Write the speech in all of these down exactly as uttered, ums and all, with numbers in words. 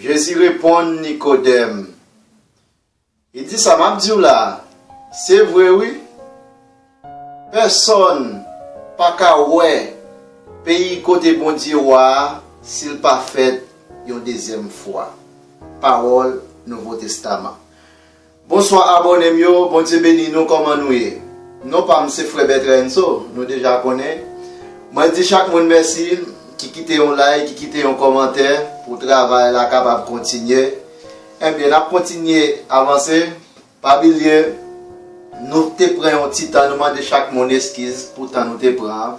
Jezi reponn Nikodèm, li di, "Sa m ap di w la a, se vre wi. Pèsonn pa ka wè peyi kote Bondye wa a si l pa fèt yon dezyèm fwa." Pawòl Nouvo Testaman. Bonswa abòne m yo, Bondye beni nou, kòman nou ye? Non pa m se frè Bertrand Enso, nou deja konnen. Mwen di chak moun mèsi ki kite yon like, ki kite yon kòmantè pou travay la kapab kontinye. Ebyen, n ap kontinye avanse. Pa bliye, nou te pran yon ti tan, nou mande chak moun eskiz pou tan nou te pran an.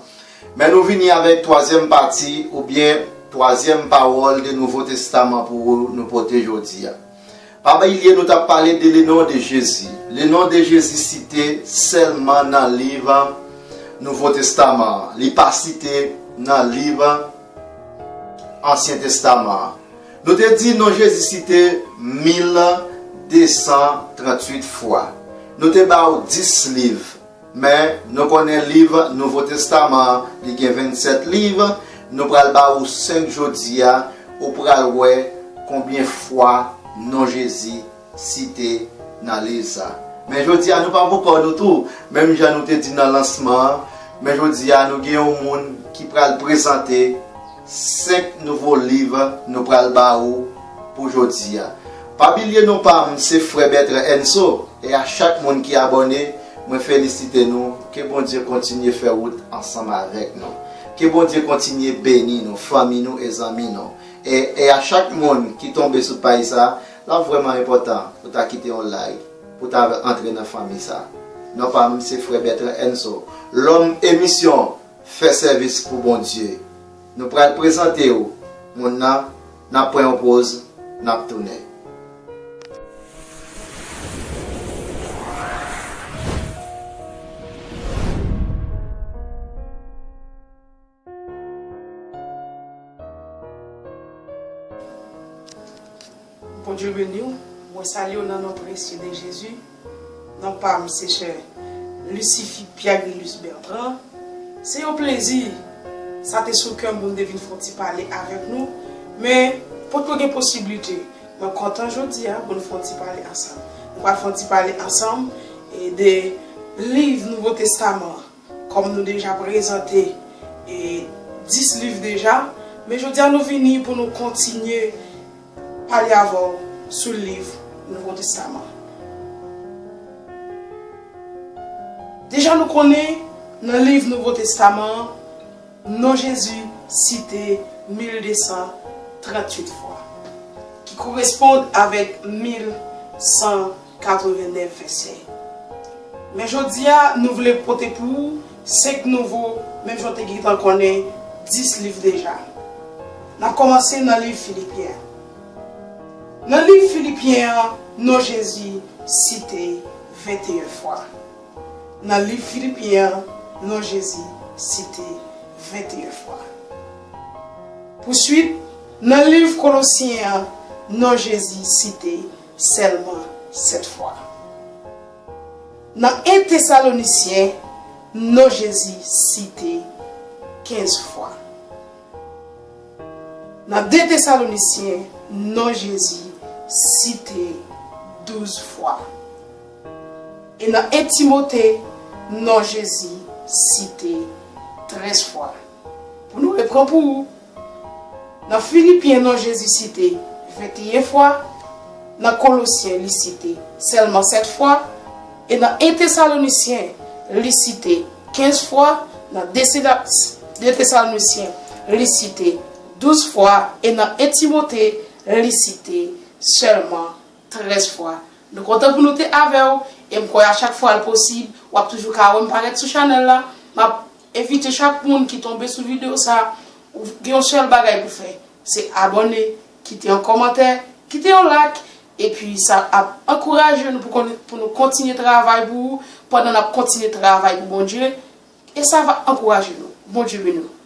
Men nou vini avèk twazyèm pati oubyen twazyèm pawòl de Nouvo Testaman pou ou nou pote jodi a. Pa bliye nou t ap pale de le nom de Jésus. Le nom de Jésus site sèlman nan liv Nouvo Testaman an. Li pa site nan liv Ansyen Testaman an. Nou te di non Jezi site mil de san tranntuit fwa. Nou te ba w dis liv, men nou konnen liv Nouvo Testaman an, li gen vennsèt liv. Nou pral ba ou senk jodi a, ou pral wè konbyen fwa non Jezi site nan liv sa. Men jodi a, nou pa poko nou tou, menm jan nou te di nan lansman an, men jodi a, nou gen yon moun ki pral prezante senk nouvo liv nou pral ba ou pou jodi a. Pa bliye non pa m, se frè Bertrand Enso, e a chak moun ki abòne, mwen felisite nou, ke Bondye kontinye fè wout ansanm avèk nou. Ke Bondye kontinye beni nou, fanmi nou e zanmi nou. E, e a chak moun ki tonbe sou paj sa, l ap vrèman enpòtan pou ta kite yon like, pou ta antre nan fanmi sa. Non pa m, se frè Bertrand Enso. Lòm emisyon, fè sèvis pou Bondye. Nou pral prezante w moun nan, n ap pran yon poz, n ap tounen. Bondye beni w. Mwen salye w nan non presye de Jezi. Non pa m se sè Lucifer Pierre Grilus Bertrand. Se yon plezi. Sa te sou kè m pou m te vin fè yon ti pale avèk nou. Men, potko gen posiblite. Mwen kontan jodi a pou nou fè yon ti pale ansanm. Nou pral fè yon ti pale ansanm e de liv Nouvo Testaman an. Kòm nou deja prezante e dis liv deja, men jodi a nou vini pou nou kontinye pale avè w sou liv Nouvo Testaman. Deja nou konnen nan liv Nouvo Testaman an, non Jezi site mil de san tranntuit fwa, ki koresponn avèk mil san katrevennèf vèsè. Men jodi a, nou vle pote pou ou senk nouvo, menm jan w te gentan konnen dis liv deja. N ap kòmanse nan liv Filipyen an. Nan liv Filipyen an, non Jezi site venteyen fwa. Nan liv Filipyen an, non Jezi site venteyen fwa. Pouswit, nan liv Kolosyen an, non Jezi site sèlman sèt fwa. Nan en Tesalonisyen, non Jezi site kenz fwa. Nan de Tesalonisyen, non Jezi site douz fwa. E nan en Timote, non Jezi site trèz fwa. Pou nou repran pou ou, nan Filipyen, non Jezi site venteyen fwa, nan Kolosyen, li site sèlman sèt fwa, e nan en Tesalonisyen, li site kenz fwa, nan de Sela-, de Tesalonisyen, li site douz fwa, e nan en Timote, li site sèlman trèz fwa. Nou kontan pou nou te avè w, e m kwè a chak fwa l posib, w ap toujou ka wè m parèt sou chanèl la. M ap envite chak moun ki tonbe sou videyo sa, ou gen yon sèl bagay pou fè, se abòne, kite yon kòmantè, kite yon like, epi sa ap ankouraje nou pou kon-, pou nou kontinye travay pou ou, pandan n ap kontinye travay pou Bondye, e sa va ankouraje nou. Bondye beni w.